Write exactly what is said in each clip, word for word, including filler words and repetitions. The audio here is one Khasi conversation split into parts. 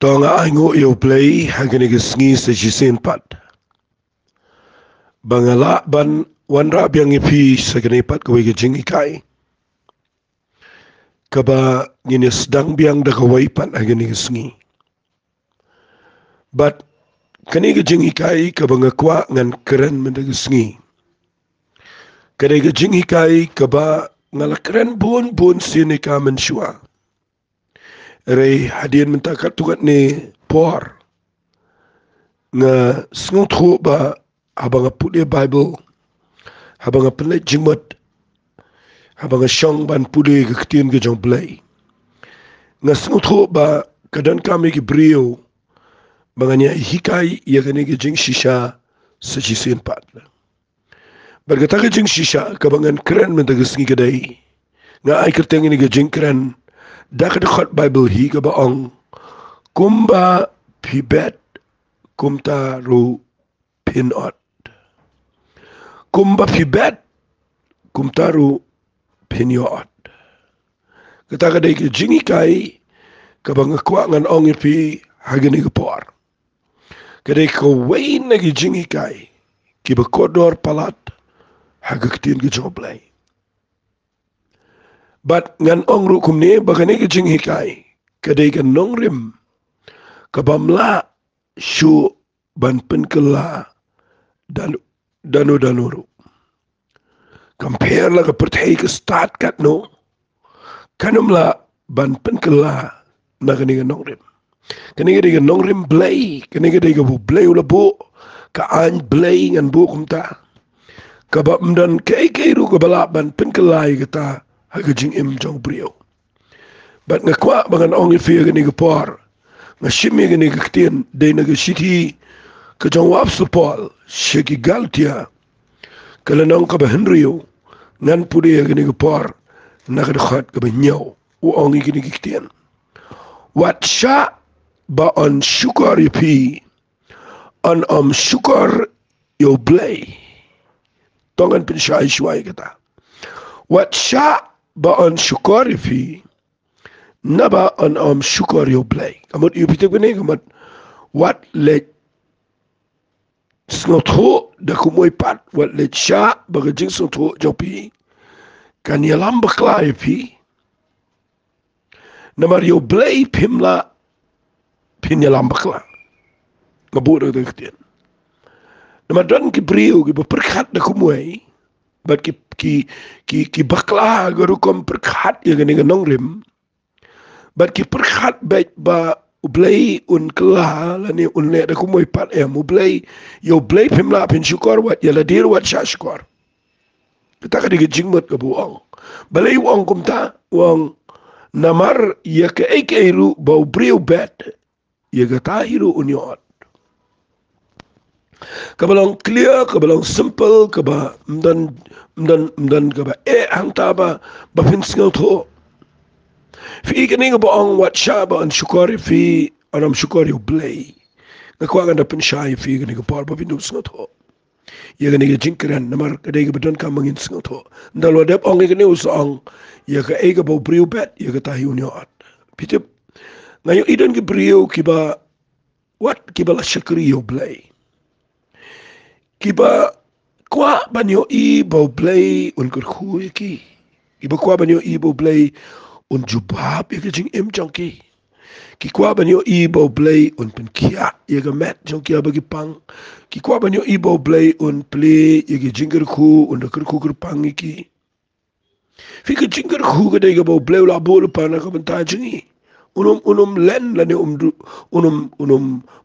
To nga ainguh ïa U Blei ha kane ka sngi sa shisien pat ba nga lah ban wanrah biang ïa phi sa kane pat kawei ka jinghikai kaba ngin ïa sdang biang da kawei pat ha kane ka sngi. Bad kane ka jinghikai kaba nga kwah ngan kren mynta ka sngi, ka dei ka jinghikai kaba nga la kren bun bun sien ïa ka mynshuwa. Hynrei hadien mynta katto katne por nga sngewthuh ba haba nga pule Baibl, haba nga pynleit jingmut, haba nga shong ban pule ka ktien ka jong U Blei, nga sngewthuh ba ka donkam ïa ki briew ba ngan ïa hikai ïa kane ka jingshisha sa shisien pat. Bad kata ka jingshisha kaba ngan kren mynta ka sngi ka dei, nga ai kyrteng ïa kane ka jingkren da ka dkhot Baibl hi kaba ong, kumba phi bet kumta ruh phin ot. Kumba phi bet kumta ruh phin ïoh ot. Kata ka dei ka jinghikai kaba nga kwah ngan ong ïa phi ha kane ka por. Ka dei kawei na ki jinghikai kiba kordor palat ha ka ktien ka jong U Blei. Bad ngan ong ruh kumne ba kane ka jinghikai ka dei ka nongrim kaba ym lah shuh ban pynkylla da uno uno ruh. Kam pher la ka pyrthei ka stad katno, kan ym lah ban pynkylla na kane ka nongrim. Kane ka dei ka nongrim Blei, kane ka dei kaba U Blei u la buh, ka aiñ Blei ngan buh kumta, kaba ym don kaei kaei ruh kaba lah ban pynkylla ïa kata ha ka jingim jong u briew. Bad nga kwah ba ngan ong ïa phi ha kane ka por, nga shim ïa kane ka ktien dei na ka shithi ka jong u Apostol Paul sha ki Galatia, ka lynnong kaba hynriew, ngan pule ha kane ka por na ka dkhot kaba hynñiew. U ong ïa kine ki ktien: Wat shah ba yn shukor ïa phi, yn ym shukor ïa U Blei. To ngan pynshai shuwa ïa kata. Wat shah ba yn shukor ïa phi, naba yn ym shukor ïa U Blei. Ka mut ïa phi tip kane, ka mut wat leit sngewthuh da kumwei pat, wat leit shah ba ka jingsngewthuh jong phi kan ïalam bakla ïa phi. Namar ïa U Blei phim lah phin ïalam bakla. Nga buh da ka ktien. Namar don ki briew kiba pyrkhat da kumwei, bad ki, ki, ki, ki bakla ha ka rukom pyrkhat ïa kane ka nongrim. Bad ki pyrkhat beit ba U Blei un kylla lane un leh da kumwei pat em. U Blei, ïa U Blei phim lah phin shukor, wat ïa lade ruh wat shah shukor. Kata ka dei ka jingmut kaba u ong. Balei u ong kumta? U ong namar ïa kaei kaei ruh ba u briew u bet, ïa kata hi ruh un ïoh ot. Kaba long clear, kaba long simple, kaba ym don, ym don, ym don kaba eh hangta ba, ba phin sngewthuh. Phi i kane kaba ong wat shah ba yn shukor ïa phi, yn ym shukor ïa U Blei. Nga kwah ngan da pynshai ïa phi kane ka por ba phin da sngewthuh ïa kane ka jingkren, namar ka dei kaba donkam ba ngin sngewthuh. Ynda la dep ong ïa kane, u sa ong ïa kaei kaba u briew u bet, ïa kata hi un ïoh ot. Phi tip, nga ïohi don ki briew kiba, wat kiba la shakri ïa U Blei, kiba kwah ban ïohi ba U Blei un kyrkhu ïa ki. Kiba kwah ban ïohi ba U Blei un jubab ïa ka jingim jong ki. Ki kwah ban ïohi ba U Blei un pynkhiah ïa ka met jong ki haba ki pang. Ki kwah ban ïohi ba U Blei un plie ïa ka jingkyrkhu, un da kyrkhu kyrpang ïa ki. Phi, ka jingkyrkhu ka dei kaba U Blei u la buh lypa na ka bynta jong ngi. Un ym, un ym len lane um du, un ym, un ym,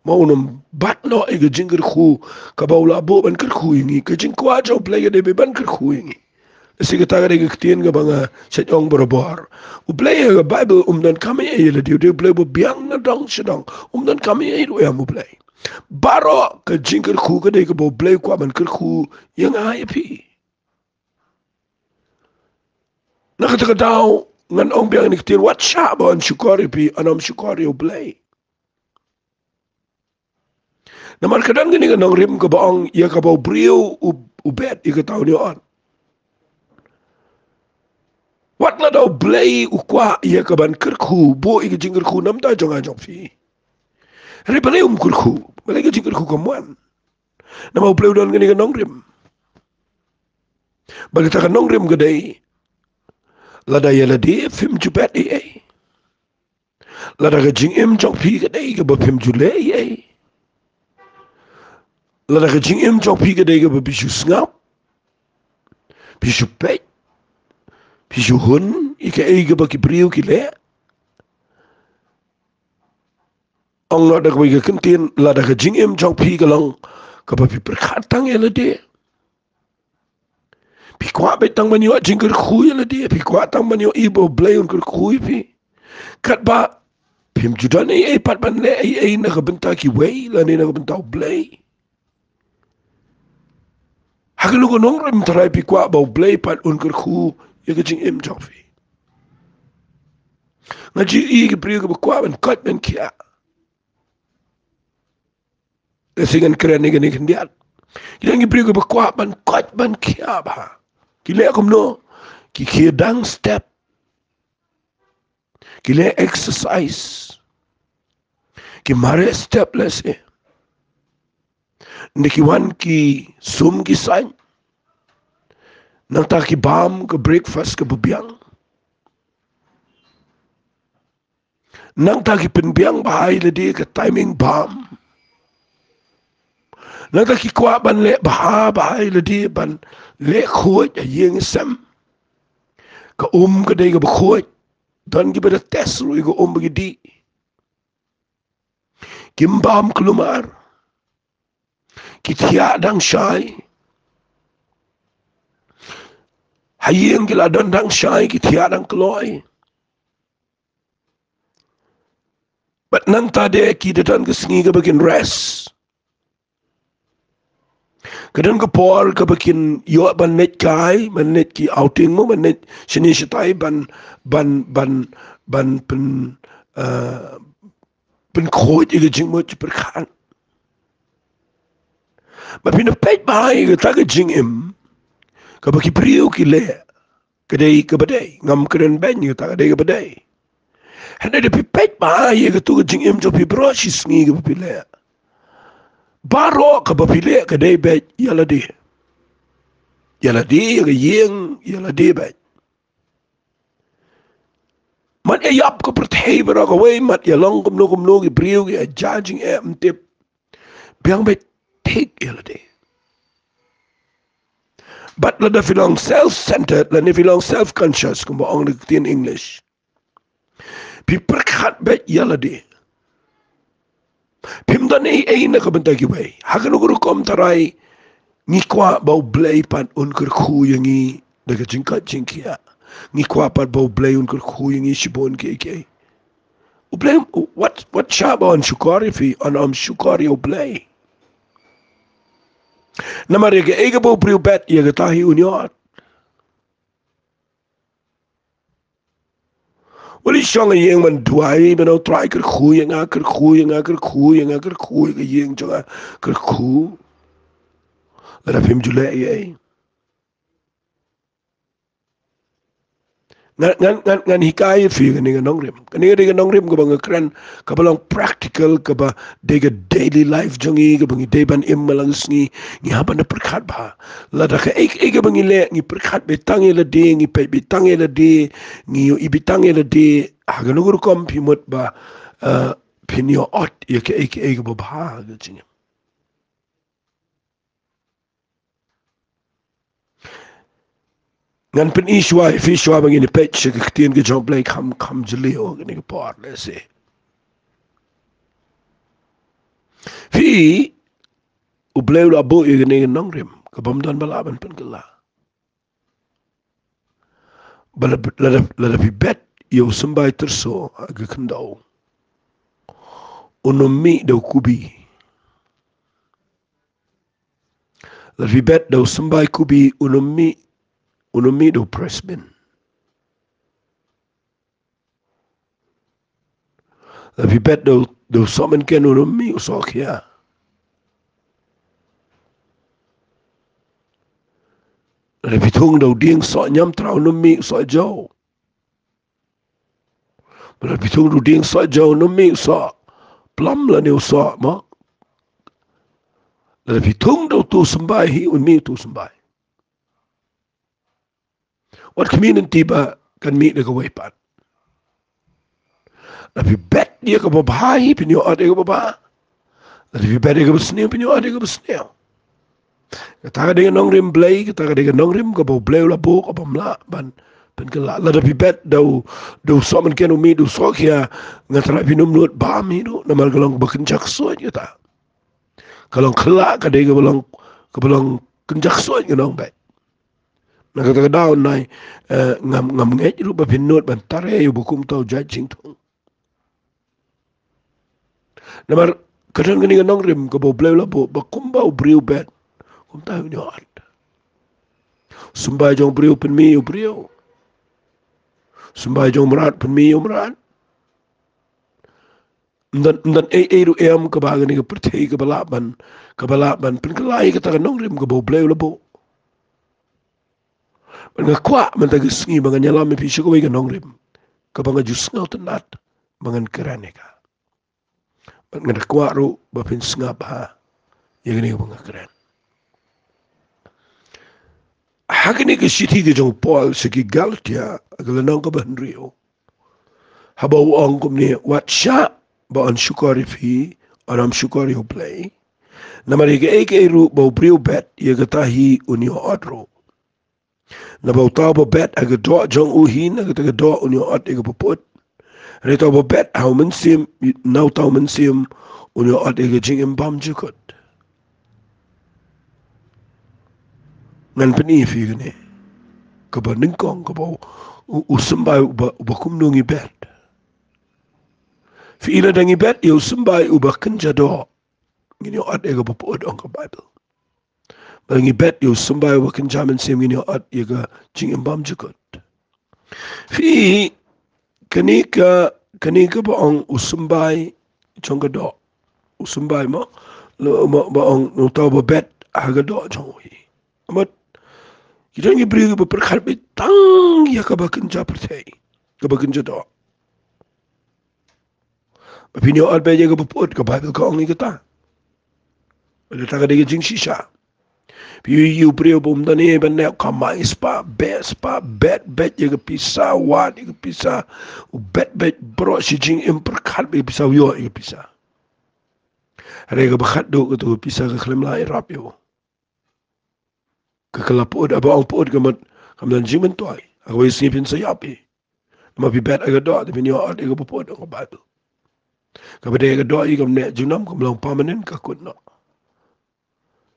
ma un ym bat noh ïa ka jingkyrkhu kaba u la buh ban kyrkhu ïa ngi. Ka jingkwah jong U Blei ka dei ban kyrkhu ïa ngi. Lehse kata ka dei ka ktien kaba nga shait ong barabor. U Blei ha ka Baibl um donkam ïa lade, u dei U Blei ba biang na dong sha dong. Um donkam ïa ruh ïa U Blei. Baroh ka jingkyrkhu ka dei kaba U Blei u kwah ban kyrkhu ïa nga ïa phi. Na kata ka daw ngan ong biang ïa kane ka ktien, wat shah ba yn shukor ïa phi, yn ym shukor ïa U Blei. Namar ka don kane ka nongrim kaba ong ïa kaba u briew u, u bet, ïa kata un ïoh ot. Wat lada U Blei u kwah ïa ka ban kyrkhu, buh ïa ka jingkyrkhu na ka bynta jong nga jong phi. Hynrei balei um kyrkhu? Balei ka jingkyrkhu kam wan? Namar U Blei u don kane ka nongrim. Bad kata ka nongrim ka dei, lada ïa lade phim ju bet ei ei, lada ka jingim jong phi ka dei kaba phim ju leh ei ei, lada ka jingim jong phi ka dei kaba phi ju sngap, phi ju peit, phi ju hun ïa kaei kaba ki briew ki leh. Ong noh da kawei ka kyntien, lada ka jingim jong phi ka long kaba phi pyrkhat tang ïa lade, phi kwah beit tang ban ïoh jingkyrkhu ïa lade, phi kwah tang ban ïohi ba U Blei un kyrkhu ïa phi. Katba phim ju don ei ei pat ban leh ei ei na ka bynta kiwei lane na ka bynta U Blei. Ha kano kano ka nongrim, tharai phi kwah ba U Blei pat un kyrkhu ïa ka jingim jong phi. Nga ju ïohi ki briew kiba kwah ban koit ban khiah. Te shu ngan kren ïa kane khyndiat. Ki don ki briew kiba kwah ban koit ban khiah bha. Ki leh kumno? Ki khie dang step. Ki leh exercise. Ki mareh step lehse. Nda ki wan ki sum ki saiñ. Nangta ki bam ka breakfast kaba biang. Nangta ki pynbiang bha ïa lade, ka timing bam. Nangta ki kwah ban leh bha bha ïa lade, ban leh khuid ha ïing sem. Ka um ka dei kaba khuid. Don kiba da test ruh ïa ka um ba ki dih. Kim bam kulmar. Ki thiah dang shai. Ha ïing ki la don dang shai, ki thiah dang kloi. Bad nangta de ki da don ka sngi kaba kin rest. Ka don ka por kaba kin ïoh ban leit kai, ban leit ki outing mo, ban leit shane shatai, ban, ban, ban, ban pyn, eh, pynkhuid ïa ka jingmut jingpyrkhat. Ba phin peit bha ïa kata ka jingim kaba ki briew ki leh, ka dei kaba dei, ngam kren beiñ, kata ka dei kaba dei. Hynrei da phi peit bha ïa katu ka jingim jong phi baroh shi sngi kaba phi leh, baroh kaba phi leh ka dei beit ïa lade. Ïa lade, ïa ka ïing, ïa lade beit. Mat ïa ïap ka pyrthei baroh kawei, mat ïa long kumno kumno, ki briew ki ïa judging, eh, ym tip. Biang beit, thik ïa lade. Bad lada phi long self-centered, lane phi long self-conscious, kumba ong da ka ktien English, phi pyrkhat beit ïa lade. Phim don ei ei na ka bynta kiwei. Ha kano ka rukom tharai ngi kwah ba U Blei pat un kyrkhu ïa ngi da ka jingkoit jingkhiah. Ngi kwah pat ba U Blei un kyrkhu ïa ngi shibun kiei kiei. U Blei, wat, wat shah ba yn shukor ïa phi, yn ym shukor ïa U Blei. Namar ïa kaei kaba u briew u bet, ïa kata hi un ïoh. Wat leit shong ha ïing ban duwai, ban ong, Trai kyrkhu ïa nga, kyrkhu ïa nga, kyrkhu ïa nga, kyrkhu ïa ka ïing jong nga, kyrkhu. Lada phim ju leh ei ei. Ngan, ngan, ngan, ngan hikai ïa phi kane ka nongrim. Kane ka dei ka nongrim kaba nga kren, kaba long practical, kaba dei ka daily life jong ngi, kaba ngi dei ban im man la ka sngi, ngi hap ban da pyrkhat bha. Lada kaei kaei kaba ngi leh, ngi pyrkhat beit tang ïa lade, ngi peit beit tang ïa lade, ngi ïohi beit tang ïa lade, ha kano ka rukom phi mut ba, eh, phin ïoh ot ïa kaei kaei kaba bha ha ka jingim. Ngan pyni shuwa ïa phi shuwa ba ngin ïa peit sha ka ktien ka jong U Blei kham, kham jylliew kane ka por lehse. Phi, U Blei u la buh ïa kane ka nongrim kaba ym don ba lah ban pynkylla. Ba la, lada, lada phi bet ïa u symbai tyrso ha ka khyndew, un ym mih da u kubi. Lada phi bet da u symbai kubi, un ym mih, un ym mih da u pressman. Lada phi bet da u, da u sohmynken, un ym mih u sohkhia. Lada phi thung da u dieng soh ñiamtra, un ym mih u soh jew. Lada phi thung da u dieng soh jew, un ym mih u soh plum lane u soh mo. Lada phi thung da uto u symbai hi, un mih uto u symbai. Wat khmih lynti ba kan mih da kawei pat. Lada phi bet ïa kaba bha hi, phin ïoh ot ïa kaba bha. Lada phi bet ïa kaba sniew, phin ïoh ot ïa kaba sniew. Kata ka dei ka nongrim Blei, kata ka dei ka nongrim kaba U Blei u la buh, kaba ym lah ban pynkylla. Lada phi bet da u, da u soh mynken u mih da u soh khia, nga tharai phin ym nud bam hi ruh, namar ka long kaba kynja ksuid kata. Ka long khyllah, ka dei kaba long, kaba long kynja ksuid ka nongbet. Na kata ka daw nai, eh, ngam, ngam ngeit ruh ba phin nud ban trei ïa uba kumta u jait jingthung. Namar ka don kane ka nongrim kaba U Blei u la buh, ba kumba u briew u bet, kumta un ïoh ot. Symbai jong u briew pynmih ïa u briew. Symbai jong u mrad pynmih ïa u mrad. Ym don, ym don ei ei ruh em kaba ha kane ka pyrthei kaba lah ban, kaba lah ban pynkylla ïa kata ka nongrim kaba U Blei u la buh. Bad nga kwah mynta ka sngi ba ngan ïalam ïa phi sha kawei ka nongrim kaba nga ju sngewtynnat ba ngan kren ïa ka. Bad nga da kwah ruh ba phin sngap bha ïa kane kaba nga kren. Ha kane ka shithi ka jong u Paul sha ki Galatia, ka lynnong kaba hynriew, haba u ong kumne, wat shah ba yn shukor ïa phi, yn ym shukor ïa U Blei. Namar ïa kaei kaei ruh ba u briew u bet, ïa kata hi un ïoh ot ruh. Naba uta uba bet ha ka doh jong u hi, na kata ka doh un ïoh ot ïa kaba put. Hynrei uta uba bet ha u Mynsiem, na uta u Mynsiem un ïoh ot ïa ka jingim bymjukut. Ngan pyni ïa phi kane kaba nyngkong, kaba u, u, u symbai uba, uba kumno ngi bet. Phi i, lada ngi bet ïa u symbai uba kynja doh, ngin ïoh ot ïa kaba put, ong ka Baibl. Bad ngi bet ïa u symbai uba kynja mynsiem, ngin ïoh ot ïa ka jingim bymjukut. Phi, kane ka, kane kaba ong u symbai jong ka doh. U symbai mo, lo mo, ba ong uta uba bet ha ka doh jong u hi. Namar ki don ki briew kiba pyrkhat beit tang ïa kaba kynja pyrthei, kaba kynja doh. Ba phin ïoh ot beit ïa kaba put, ka Baibl ka ong ïa kata. Kata ka dei ka jingshisha. Phi ïohi ïa u briew ba um don ei ei ban leh, kamai spah, beh spah, bet, bet ïa ka pisa, wad ïa ka pisa, u bet, bet baroh shi jingim, pyrkhat beit ïa ka pisa, u ïoh ïa ka pisa. Hynrei kaba khatduh, kato ka pisa ka khlem lah ïarap ïa u. Ka, ka la put, haba ong put ka mut kam don jingmyntoi. Ha kawei ka sngi phin sa ïap hi. Namar phi bet ha ka doh, te phin ïoh ot ïa kaba put, ong ka Baibl. Kaba dei ha ka doh hi kam neh junom, kam long permanent, ka kut noh.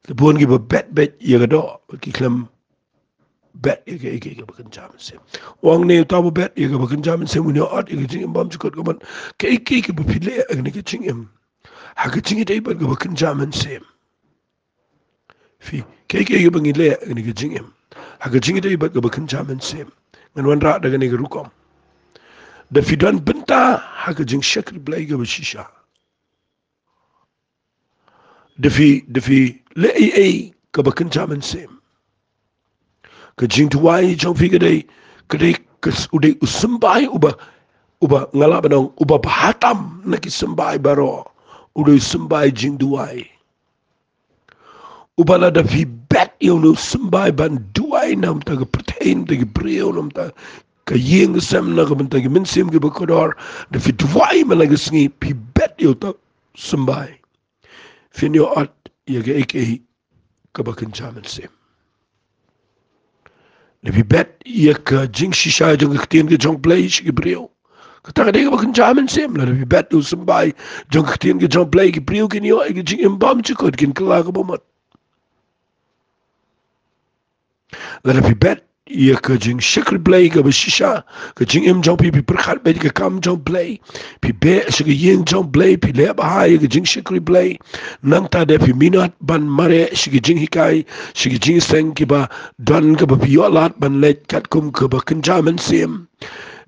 Te bun kiba bet beit ïa ka doh, ki khlem bet ïa ka, ïa ka, ïa kaba kynja mynsiem. U ong ne, uta uba bet ïa kaba kynja mynsiem un ïoh ot ïa ka jingim bymjukut, ka mut kaei kaei kaba phi leh ha kane ka jingim, ha ka jingïadei bad kaba kynja mynsiem. Phi, kaei kaei kaba ngi leh ha kane ka jingim, ha ka jingïadei bad kaba kynja mynsiem, ngan wanrah da kane ka rukom. Da phi don bynta ha ka jingshakri Blei kaba shisha. Da phi, da phi leh ei ei kaba kynja mynsiem. Ka jingduwai jong phi ka dei, ka dei, ka s-, u dei u symbai uba, uba nga lah ban ong uba bha tam na ki symbai baroh. U dei u symbai jingduwai. Uba lada phi bet ïa une u symbai ban duwai na ka bynta ka pyrthei, na ka bynta ki briew, na ka bynta ka ïing ka sem, na ka bynta ki mynsiem kiba kordor, da phi duwai man la ka sngi, phi bet ïa uta u symbai, phin ïoh ot ïa kaei kaei kaba kynja mynsiem. Da phi bet ïa ka jingshisha jong ka ktien ka jong Blei sha ki briew, kata ka dei kaba kynja mynsiem. Lada phi bet ïa u symbai jong ka ktien ka jong Blei, ki briew kin ïoh ïa ka jingim bymjukut, kin kylla kaba mut. Lada phi bet ïa ka jingshakri Blei kaba shisha, ka jingim jong phi, phi pyrkhat beit ïa ka kam jong Blei, phi beh sha ka ïing jong Blei, phi leh bha ïa ka jingshakri Blei. Nangta da phi minot ban mareh sha ki jinghikai, sha ki jingïaseng kiba don, kaba phi ïoh lad ban leit katkum kaba kynja mynsiem.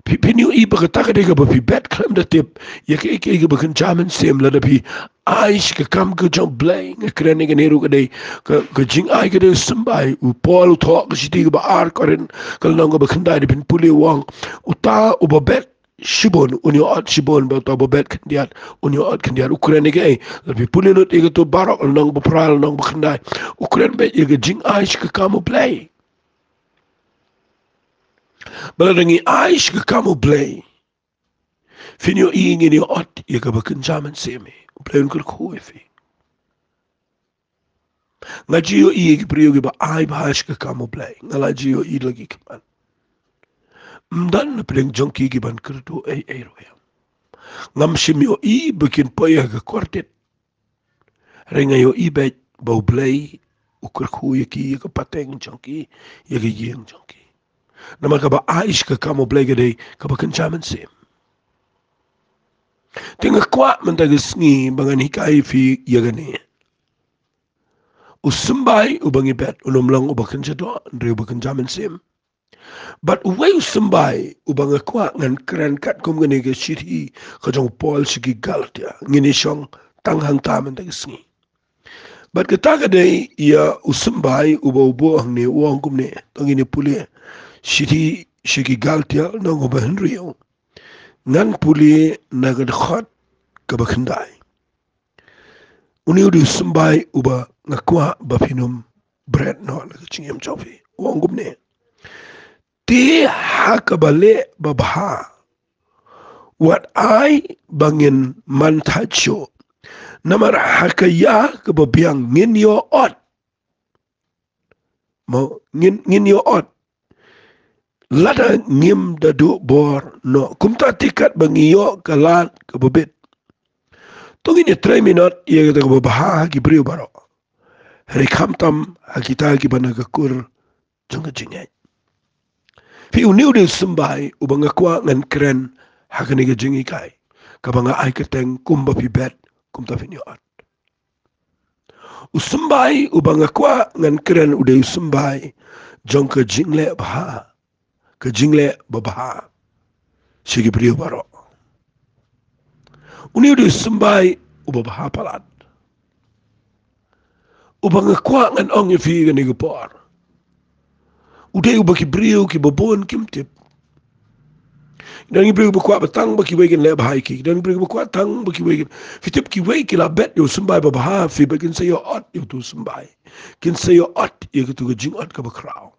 Phi, phin ïohi ba kata ka dei kaba phi bet khlem da tip ïa kaei kaei kaba kynja mynsiem. Lada phi ai sha ka kam ka jong Blei, nga kren ïa kane ruh, ka dei ka, ka jingai ka dei u symbai. U Paul u thoh ha ka shithi kaba ar Korinth, ka lynnong kaba khyndai, da phin pule, u ong, uta uba bet shibun, un ïoh ot shibun, bad uta uba bet khyndiat un ïoh ot khyndiat. U kren ïa kaei? Lada phi pule lut ïa kato baroh, nong ba phra, nong ba khyndai, u kren beit ïa ka jingai sha ka kam U Blei. Bad lada ngi ai sha ka kam U Blei, phin ïohi ngin ïoh ot ïa kaba kynja mynsiem. U Blei un kyrkhu ïa phi. Nga ju ïohi ïa ki briew kiba ai bha sha ka kam U Blei. Nga la ju ïohi la ki khmat. Ym don na pdeng jong ki ki ban kyrduh ei ei ruh ïa. Ngam shym ïohi ba kin poi ha ka kordit. Hynrei nga ïohi beit ba U Blei u kyrkhu ïa ki, ïa ka pateng jong ki, ïa ka ïing jong ki. Namar kaba ai sha ka kam U Blei ka dei kaba kynja mynsiem. Te nga kwah mynta ka sngi ba ngan hikai ïa phi ïa kane. U symbai uba ngi bet un ym long uba kynja doh, hynrei uba kynja mynsiem. Bad uwei u symbai uba nga kwah ngan kren katkum kane ka shithi ka jong u Paul sha ki Galatia, ngin ïa shong tang hangta mynta ka sngi. Bad kata ka dei ïa u symbai uba u buh hangne, u ong kumne, to ngin ïa pule. Shithi sha ki Galatia lynnong kaba hynriew. Ngan pule na ka dkhot kaba khyndai. Une u dei u symbai uba nga kwah ba phin ym bret noh na ka jingim jong phi. U ong kumne. Te ha kaba leh babha, wat ai ba ngin man thait shuh. Namar ha ka ïa kaba biang ngin ïoh ot. Mo, ngin, ngin ïoh ot. Lada ngim da duh bor noh. Kumta te katba ngi ïoh ka lad kaba bit, to ngin ïa trei minot ïa kata kaba bha ha ki briew baroh. Hynrei khamtam ha kita kiba na ka kur jong ka jingngeit. Phi, une u dei u symbai uba nga kwah ngan kren ha kane ka jinghikai kaba nga ai kyrteng Kumba Phi Bet, Kumta Phin Ïoh Ot. U symbai uba nga kwah ngan kren u dei u symbai jong ka jingleh bha, ka jingleh babha sha ki briew baroh. Une u dei u symbai uba bha palat, uba nga kwah ngan ong ïa phi kane ka por. U dei uba ki briew kiba bun kim tip. Ki don ki briew kiba kwah ba tang ba kiwei kin leh bha ïa ki. Ki don ki briew kiba kwah tang ba kiwei kin. Phi tip, kiwei ki la bet ïa u symbai babha, phi bet kin sa ïoh ot ïa utu u symbai. Kin sa ïoh ot ïa katu ka jingot kaba khraw.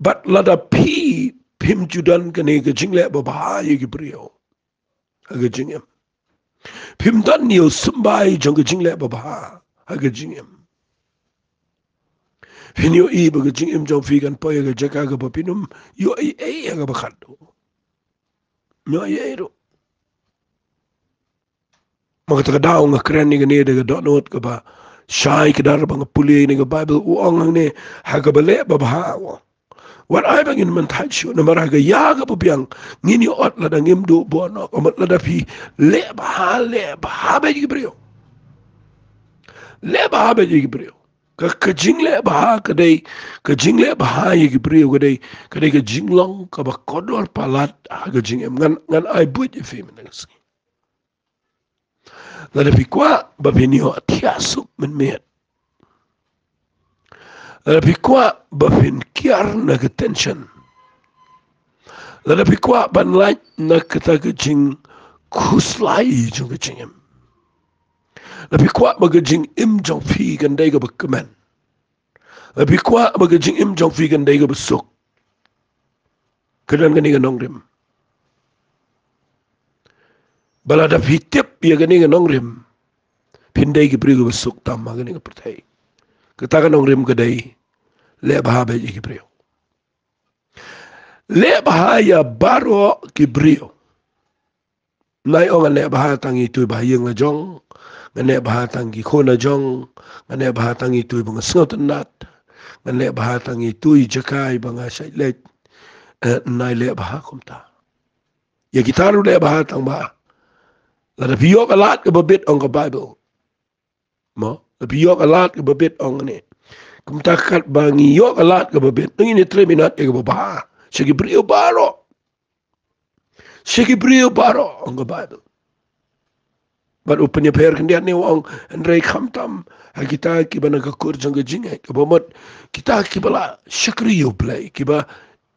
Bad lada phi phim ju don kane ka jingleh babha ïa ki briew ha ka jingim, phim don ïa u symbai jong ka jingleh babha ha ka jingim, phin ïohi ba ka jingim jong phi kan poi ha ka jaka kaba phin ym ïohi ei ei ha kaba khatduh. Ym ïohi ei ei ruh. Ma kata ka daw nga kren ïa kane da ka dohnud kaba shai kdar ba nga pule ïa kane ka Baibl, u ong hangne, ha kaba leh babha, u ong, wat ai ba ngin man thait shuh, namar ha ka ïa kaba biang ngin ïoh ot lada ngim duh bor noh. Ka mut lada phi leh bha, leh bha beit ïa ki briew. Leh bha beit ïa ki briew. Ka, ka jingleh bha ka dei, ka jingleh bha ïa ki briew ka dei, ka dei ka jinglong kaba kordor palat ha ka jingim. Ngan, ngan ai buit ïa phi mynta ka sngi. Lada phi kwah ba phin ïoh thiah suk mynmiet, lada phi kwah ba phin kiar na ka tension, lada phi kwah ban lait na kata ka jingkhuslai jong ka jingim, lada phi kwah ba ka jingim jong phi kan dei kaba kmen, lada phi kwah ba ka jingim jong phi kan dei kaba suk, ka don kane ka nongrim. Ba lada phi tip ïa kane ka nongrim, phin dei ki briew kiba suk tam ha kane ka pyrthei. Kata ka nongrim ka dei, leh bha beit ïa ki briew. Leh bha ïa baroh ki briew. Nai ong ngan leh bha tang ïa itu i bahaïing la jong, ngan leh bha tang ïa ki khun la jong, ngan leh bha tang ïa itu iba nga sngewtynnat, ngan leh bha tang ïa itu i jaka iba nga shait leit. Eh, nai leh bha kumta. Ïa kita ruh leh bha tang ba lada phi ïoh ka lad kaba bit, ong ka Baibl. Mo, lada phi ïoh ka lad kaba bit, ong ne. Kumta katba ngi ïoh ka lad kaba bit, ngin ïa trei minot ïa kaba bha sha ki briew baroh. Sha ki briew baroh, ong ka Baibl. Bad u pynïapher khyndiat ne u ong, hynrei khamtam ha kita kiba na ka kur jong ka jingngeit, kaba mut kita kiba la shakri ïa U Blei, kiba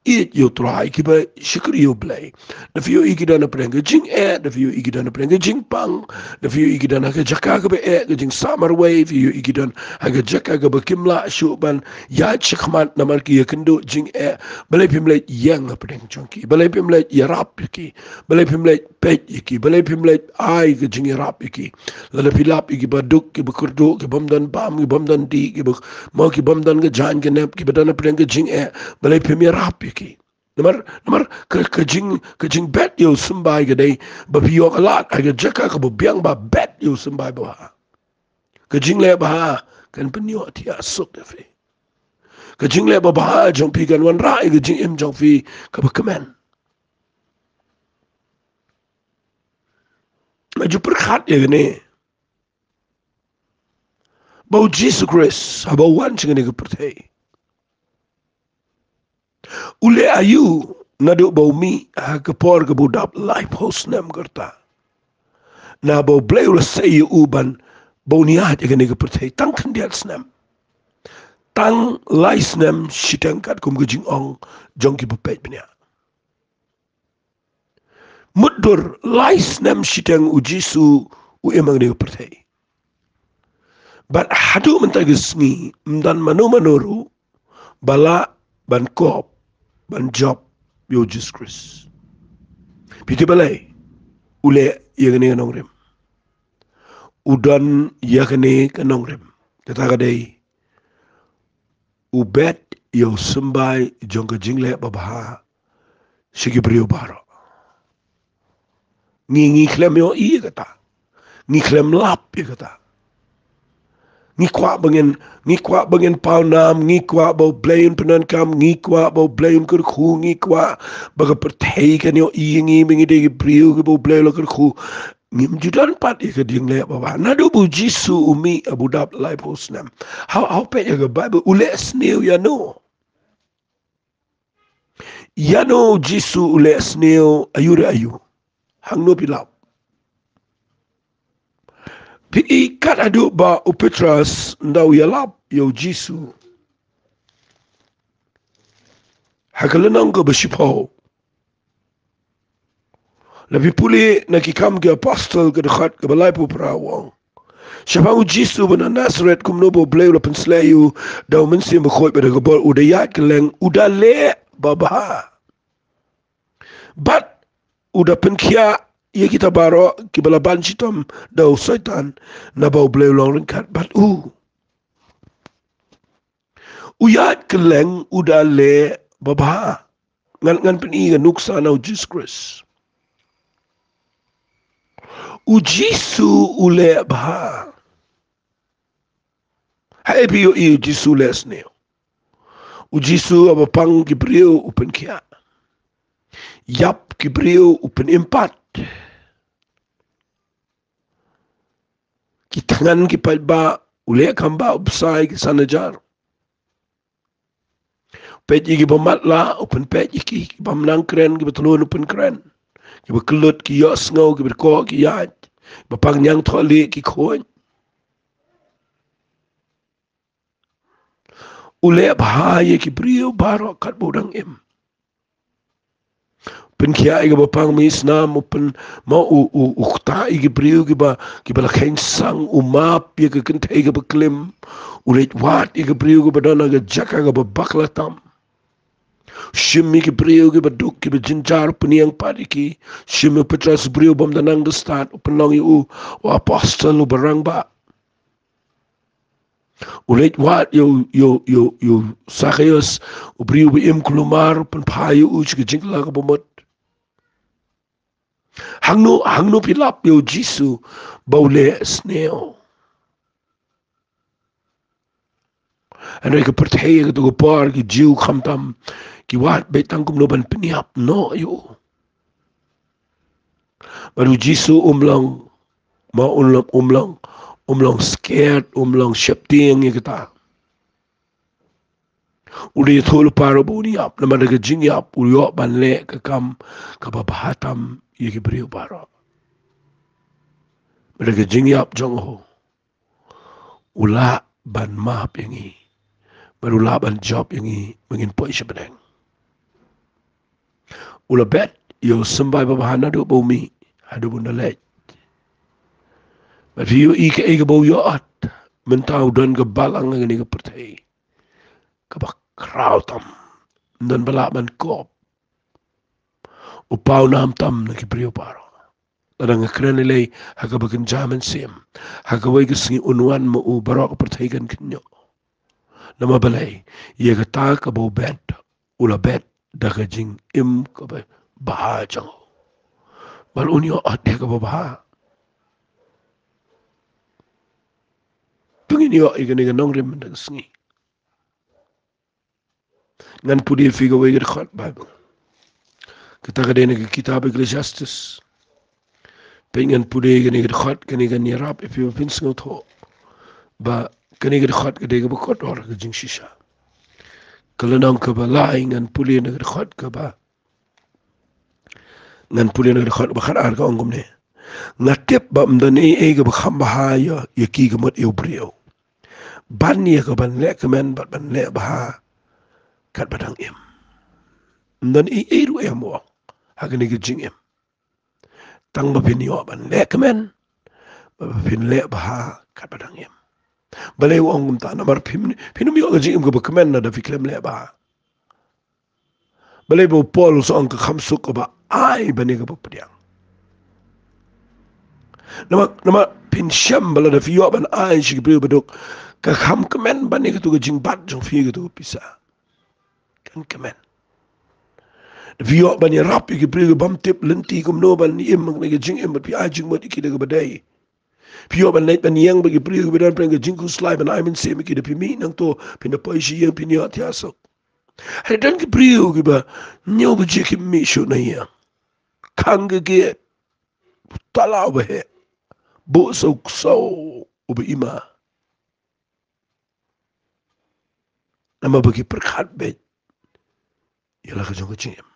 ïeit ïa u Trai, kiba shakri ïa u Blei. Da phi ïohi ki don hapdeng ka jingeh, da phi ïohi ki don hapdeng ka jingpang, da phi ïohi ki don ha ka jaka kaba eh, ka jingsah marwei, phi ïohi ki don ha ka jaka kaba kim lah shuh ban ïaid shakhmat namar ki ïakynduh jingeh. Balei phim leit ïeng hapdeng jong ki? Balei phim leit ïarap ïa ki? Balei phim leit peit ïa ki? Balei phim leit ai ka jingïarap ïa ki? Lada phi lap ïa kiba duk, kiba kyrduh, kibym don bam, kibym don dih, kiba, mo kibym don ka jaiñ ka nep, kiba don hapdeng ka jingeh, balei phim ïarap ïa ki? Namar, namar ka, ka jing, ka jingbet ïa u symbai ka dei ba phi ïoh ka lad ha ka jaka kaba biang, ba bet ïa u symbai babha. Ka jingleh babha kan pynïoh thiah suk ïa phi. Ka jingleh babha jong phi kan wanrah ïa ka jingim jong phi kaba kmen. Nga ju pyrkhat ïa kane, ba U Jisu Khrist haba u wan sha kane ka pyrthei, u leh aïu naduh ba u mih ha ka por kaba u dap laiphew snem ka rta? Naba U Blei u la sei ïa u ban, ba un ïaid ha kane ka pyrthei tang khyndiat snem. Tang lai snem shiteng katkum ka jingong jong kiba peit bniah. Mutdur lai snem shiteng U Jisu u im ha kane ka pyrthei. Bad haduh mynta ka sngi, ym don mano mano ruh ba lah ban kop, ban jop ïa U Jisu Khrist. Phi tip balei? U leh ïa kane ka nongrim. U don ïa kane ka nongrim. Kata ka dei, u bet ïa u symbai jong ka jingleh babha sha ki briew baroh. Ngi, ngi khlem ïohi ïa kata. Ngi khlem lap ïa kata. Ngi kwah ba ngin, ngi kwah ba ngin pawnam, ngi kwah ba U Blei un pyndonkam, ngi kwah ba U Blei un kyrkhu, ngi kwah ba ka pyrthei kan ïohi ïa ngi ba ngi dei ki briew kiba U Blei u la kyrkhu. Ngim ju don pat ïa ka jingleh babha. Naduh ba U Jisu u mih haba u dap laiphew snem, ha u, ha u peit ïa ka Baibl, u leh sniew ïano? Ïano U Jisu u leh sniew, aïu re aïu? Hangno phi lap? Phi i kat haduh ba u Petros ynda u ïalap ïa U Jisu ha ka lynnong kaba shiphew. Lada phi pule na Ki Kam ki Apostol ka dkhot kaba laiphew phra, u ong: Shaphang U Jisu uba na Nasaret, kumno ba U Blei u la pynsleh ïa u da U Mynsiem Bakhuid bad da ka bor, u da ïaid kylleng, u da leh babha, bad u da pynkhiah ïa kita baroh kiba la ban shitom da u Soitan, naba U Blei u long ryngkat bad u. U ïaid kylleng, u da leh babha. Ngan, ngan pyni ka nuksa na U Jisu Khrist. U Jisu u leh bha. Haei phi ïohi U Jisu u leh sniew? U Jisu haba pang ki briew u pynkhiah. Ïap ki briew u pynim pat. Ki thngan ki paidbah u leh kham bha, u bsa ïa ki san hajar. Peit ïa kiba matlah u pynpeit ïa ki, kiba ym nang kren, kiba tlun u pynkren, kiba kyllut ki ïohsngew, kiba dkoh ki ïaid, kiba pang ñiangthohlieh ki khuid. U leh bha ïa ki briew baroh katba u dang im. Pynkhiah ïa kiba pang misnam, u pyn, ma u, u, u ktah ïa ki briew kiba, kiba la kheiñ sang, u map ïa ka kynthei kaba klim, u leit wad ïa ki briew kiba don ha ka jaka kaba bakla tam. Shim ïa ki briew kiba duk, kiba jynjar, u pynïeng pat ïa ki. Shim ïa u Petros, u briew bym da nang da stad, u pynlong ïa u, u apostol uba rangbah. U leit wad ïa u, ïa u, ïa u, ïa u Sakhaios, u briew ba im kulmar, u pynphai ïa u sha ka jingkylla kaba mut. Hangno, hangno phi lap ïa U Jisu ba u leh sniew? Hynrei ka pyrthei ha kato ka por, ki Jiw khamtam, ki wad beit tang kumno ban pynïap noh ïa u. Bad U Jisu um long, ma um long, um long, um long scared, um long sheptieng ïa kata. U dei ïathuh lypa ruh ba un ïap, namar da ka jingïap u ïoh ban leh ka kam kaba bha tam ïa ki briew baroh. Bad da ka jingïap jong u, u lah ban map ïa ngi, bad u lah ban jop ïa ngi ba ngin poi sha bneng. u la bet ïa u symbai babha naduh ba u mih haduh ba un da leit. Bad phi ïohi kaei kaba u ïoh ot, mynta u don ka balang ha kane ka pyrthei kaba khraw tam. Ym don ba lah ban kop. U paw nam tam na ki briew baroh. Lada nga kren lei lei ha kaba kynja mynsiem, ha kawei ka sngi un wan ma u, baroh ka pyrthei kan kynnoh. Namar balei? Ïa kata kaba u bet, u la bet da ka jingim kaba bha jong u. Bad un ïoh ot ïa kaba bha. To ngin ïoh ïa kane ka nongrim mynta ka sngi. Ngan pule ïa phi kawei ka dkhot Baibl. Kata ka dei na ka kitab Ecclesiastes. Peit, ngan pule ïa kane ka dkhot, kane kan ïarap ïa phi ba phin sngewthuh ba kane ka dkhot ka dei kaba kordor ka jingshisha. Ka lynnong kaba lai, ngan pule na ka dkhot kaba, ngan pule na ka dkhot ba khatar, ka ong kumne: Nga tip ba ym don ei ei kaba kham bha ïa, ïa ki ka mut ïa u briew, ban ïa ka ban leh kmen bad ban leh bha katba dang im. Ym don ei ei ruh, em, u ong, ha kane ka jingim, tang ba phin ïoh ban leh kmen bad ba phin leh bha katba dang im. Balei u ong kumta? Namar phin, phin ym ïoh ka jingim kaba kmen lada phi khlem leh bha. Balei ba u Paul u sa ong ka kham suk kaba ai ban ïa kaba pdiang? Namar, namar phin shem ba lada phi ïoh ban ai sha ki briew ba duk, ka kham kmen ban ïa katu ka jingbat jong phi, katu ka pisa. Kan kmen. Da phi ïoh ban ïarap ïa ki briew ki bym tip lynti kumno ban im ha kane ka jingim, bad phi ai jingmut ïa ki da kaba dei. Phi ïoh ban leit ban ïeng bad ki briew kiba don pdeng ka jingkhuslai, ban ai mynsiem ïa ki. Da phi mih nangto, phin da poi sha ïing, phin ïoh thiah suk. Hynrei don ki briew kiba ñiew baje kim mih shuh na ïing. Khang ka gate, tala uba heh, buh sa u ksew uba ima. Namar ba ki pyrkhat beit ïa la ka jong ka jingim.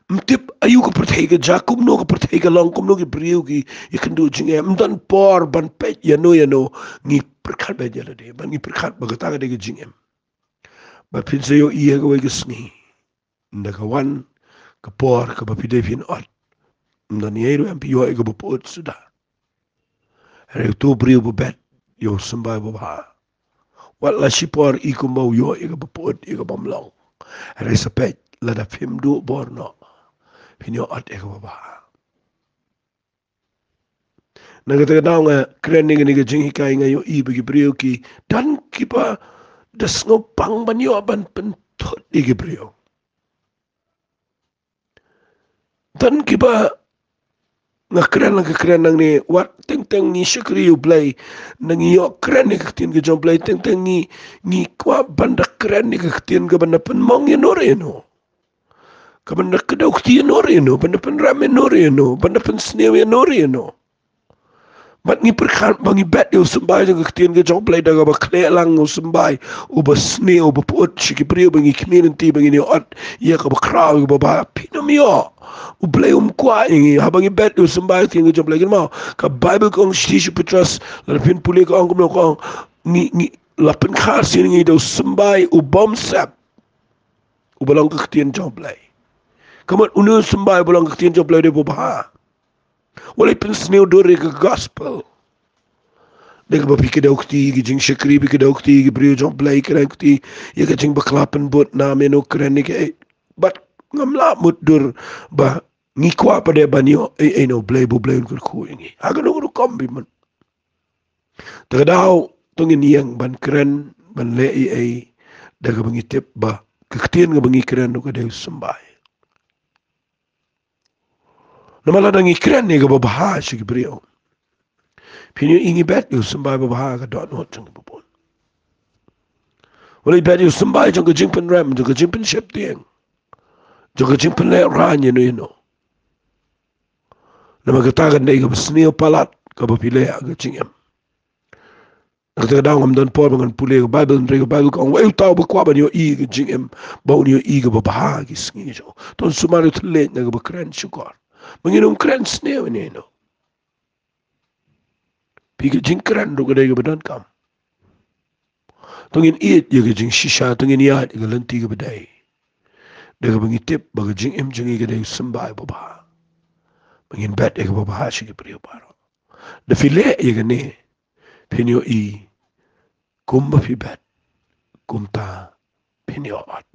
Ym tip aïu ka pyrthei ka jia, kumno ka pyrthei ka long, kumno ki briew ki ïakynduh jingeh. Ym don por ban peit ïano ïano, ngi pyrkhat beit ïa lade, bad ngi pyrkhat ba kata ka dei ka jingim. Bad phin sa ïohi ha kawei ka sngi, ynda ka wan ka por kaba phi dei phin ot, ym don ei ei ruh em phi ïoh ïa kaba pyut suda. Hynrei uto u briew ba bet ïa u symbai babha, wat la shipor i kumba u ïoh ïa kaba pyut, ïa kaba ym long. Hynrei sa peit, lada phim duh bor noh, phin ïoh ot ïa kaba bha. Na kata ka daw nga kren ïa kane ka jinghikai, nga ïohi ba ki briew ki don kiba da sngewbang ban ïoh ban pynthut ïa ki briew. Don kiba, nga kren la ka kren nangne, wat teng teng ngi shakri ïa U Blei, ngi ïoh kren ïa ka ktien ka jong U Blei, teng teng ngi, ngi kwah ban da kren ïa ka ktien, ka ban da pynmong ïano re ïano, ka ban da kdew kti ïano re ïano, ban da pynrem ïano re ïano, ban da pynsniew ïano re ïano. Bad ngi pyrkhat ba ngi bet ïa u symbai jong ka ktien ka jong U Blei da kaba khleh lang, u symbai uba sniew, uba pyut sha ki briew, ba ngi khmih lynti ba ngin ïoh ot ïa kaba khraw, ïa kaba bha. Phin ym ïoh. U Blei um kwah ïa ngi haba ngi bet ïa u symbai ka ktien ka jong U Blei. Kynmaw, ka Baibl ka ong shi, shi Petros, lada phin pule ka ong kumno, ka ong, ngi, ngi la pynkhar sien ngi da u symbai u bym sep, uba long ka ktien jong U Blei. Ka mut une u symbai uba long ka ktien jong U Blei u dei uba bha. Wat leit pynsniew dur ïa ka gospel. Dei kaba phi kdew kti ïa ki jingshakri, phi kdew kti ïa ki briew jong U Blei, kdew kti ïa ka jingbakla pynbud, nam ïano, kren ïa ki, eh, bad ngam lah mutdur ba ngi kwah pat de ban ïoh ei ei na U Blei, ba U Blei un kyrkhu ïa ngi. Ha kano kano ka rukom phi mut. Te ka daw, to ngin ïeng ban kren, ban leh ei ei da kaba ngi tip ba ka ktien kaba ngi kren ruh ka dei u symbai. Namar lada ngi kren ïa kaba bha sha ki briew, phin ïohi ngi bet ïa u symbai babha ka dohnud jong kiba bun. Wat leit bet ïa u symbai jong ka jingpynrem, jong ka jingpynsheptieng, jong ka jingpynlehraiñ ïano ïano. Namar kata kan dei kaba sniew palat kaba phi leh ha ka jingim. Na kata ka daw ngam don por ba ngan pule ka Baibl, hynrei ka Baibl ka ong, uei uta uba kwah ban ïohi ka jingim, ba un ïohi kaba bha ha ki sngi jong u. To ngin sumar ïa u thylliej na kaba kren shukor, ba ngin ym kren sniew ïano ïano. Phi, ka jingkren ruh ka dei kaba donkam. To ngin ïeit ïa ka jingshisha, to ngin ïaid ïa ka lynti kaba dei. Da kaba ngi tip ba ka jingim jong ngi ka dei u symbai babha. Ba ngin bet ïa kaba bha sha ki briew baroh. Da phi leh ïa kane, phin ïohi kumba phi bet, kumta phin ïoh ot.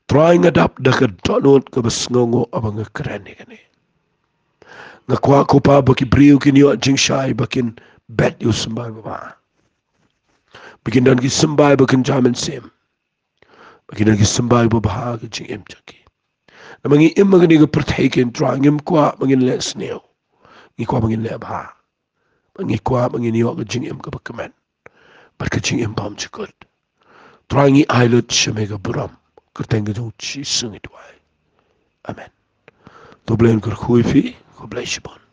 Trai, nga dap da ka dohnud kaba sngewnguh haba nga kren ïa kane. Nga kwah, ko Pa, ba ki briew kin ïoh jingshai ba kin bet ïa u symbai babha. Ba kin don ki symbai ba kin jam mynsiem. Ba kin don ki symbai babha ha ka jingim jong ki. Namar ngi im ha kane ka pyrthei, ko Trai, ngim kwah ba ngin leh sniew. Ngi kwah ba ngin leh bha. Ba ngi kwah ba ngin ïoh ka jingim kaba kmen bad ka jingim bymjukut. Trai, ngi ai lut sha me ka burom. Kyrteng ka jong u Jisu ngi duwai. Amen. To U Blei un kyrkhu ïa phi. Khublei shibun.